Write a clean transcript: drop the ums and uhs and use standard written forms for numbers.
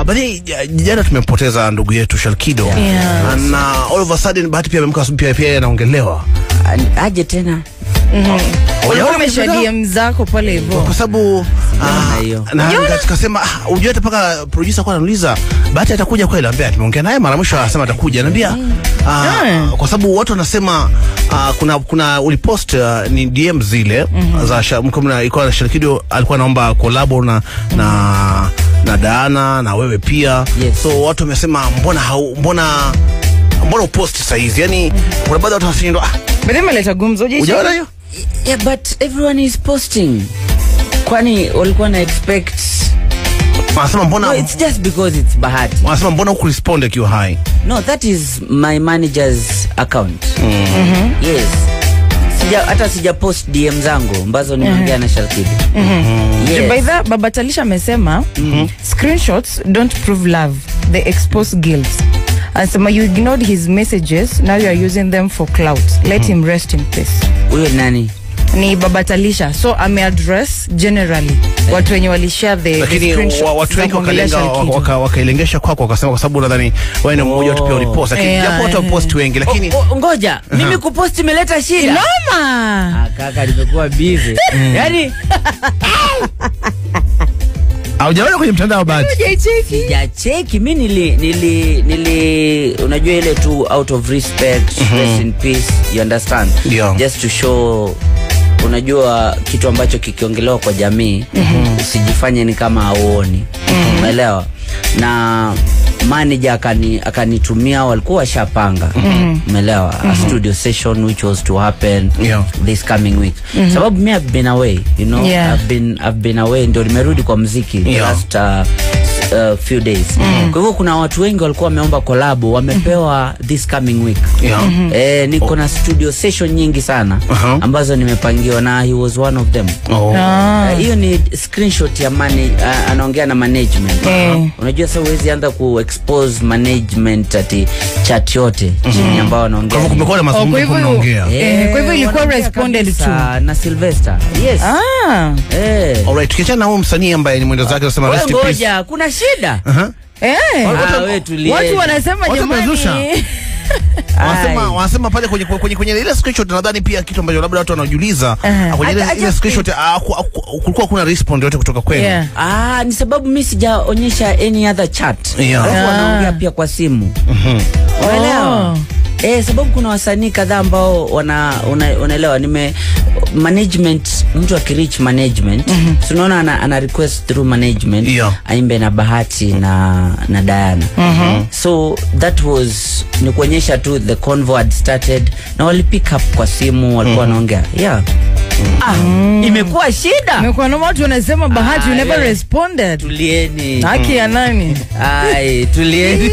Bali jana tumempoteza ndugu yetu Shalkido. Yeah. Na all of a sudden Bahati pia amemka asubuhi pia anaongelewa. Aje tena. Ulikuwa umesha DM zako pale hivyo. Kwa sababu na tukasema unajua hata paka producer kwa anauliza Bahati atakuja kweli, anambia tumeongea naye mara mwisho anasema atakuja. Anambia kwa sababu watu wanasema kuna ulipost ni DM zile za mkomna ilikuwa Shalkido alikuwa anaomba collab na Diana na wewe pia. Yes. So watu wamesema mbona upost sasa hizi? Yaani kuna baadhi ya watu wanashindwa. Mbona imeleta gumzo? Ujaona hiyo? Yeah, but everyone is posting. Kwani walikuwa na expect? Wanasema mbona? No, it's just because it's Bahati. Wanasema mbona hukurespond akiwa hai? No, that is my manager's account. Yes. Hata sija post DM zangu ambazo nimeongea na Shalkido. Yes. By the Baba Talisha amesema screenshots don't prove love, they expose guilt. Anasema you ignored his messages, now you are using them for clout. Let him rest in peace. Huyo nani? Ni Baba Talisha. So ame address generally watu wenye walishare the screenshots. Watu wengi wakalenga wakailengesha kwako wakasema kwa sababu nadhani wewe ni mmoja watu pia ulipost, lakini japo watu post wengi lakini ngoja mimi kupost imeleta shida. Noma. Kaka nimekuwa busy. Yaani haujaona kwenye mtandao Bahati? Sijacheki. Mimi nili unajua ile tu out of respect, rest in peace, you understand? Yeah. Just to show, unajua kitu ambacho kikiongelewa kwa jamii usijifanye ni kama hauoni. Umeelewa? Na manager akanitumia, walikuwa washapanga. Umeelewa? A studio session which was to happen this coming week. Sababu mimi I've been away, you know. Yeah. I've been away, ndio nimerudi kwa muziki the last few days. Kwa hivyo kuna watu wengi walikuwa wameomba collab, wamepewa this coming week. Niko na studio session nyingi sana ambazo nimepangiwa na he was one of them. Hiyo ni screenshot ya anaongea na management. Unajua sasa huwezi anza ku expose management ati chat yote chini ambao wanaongea. Kwa hivyo kumekuwa na mazungumzo kunaongea. Kwa hivyo ilikuwa responded to na Sylvester. Yes. Alright, tukiachana na huyo msanii ambaye ni mwendo zake anasema rest in peace. Ngoja, kuna shida. Watu wanasema jamani. Wanasema pale kwenye ile screenshot, nadhani pia kitu ambacho labda watu wanajiuliza kwenye ile screenshot kulikuwa kuna respond yote kutoka kwenu. Ni sababu mimi sijaonyesha any other chat. Alafu wanaongea pia kwa simu. Unaelewa? Sababu kuna wasanii kadhaa ambao unaelewa nime management, mtu akireach management, tunaona ana request through management aimbe na Bahati na Diana. So that was ni kuonyesha tu the convo had started na wali pick up kwa simu walikuwa wanaongea. Yeah. Imekuwa shida. Imekuwa noma, watu wanasema Bahati you never responded. Tulieni. Haki ya nani? Ai, tulieni.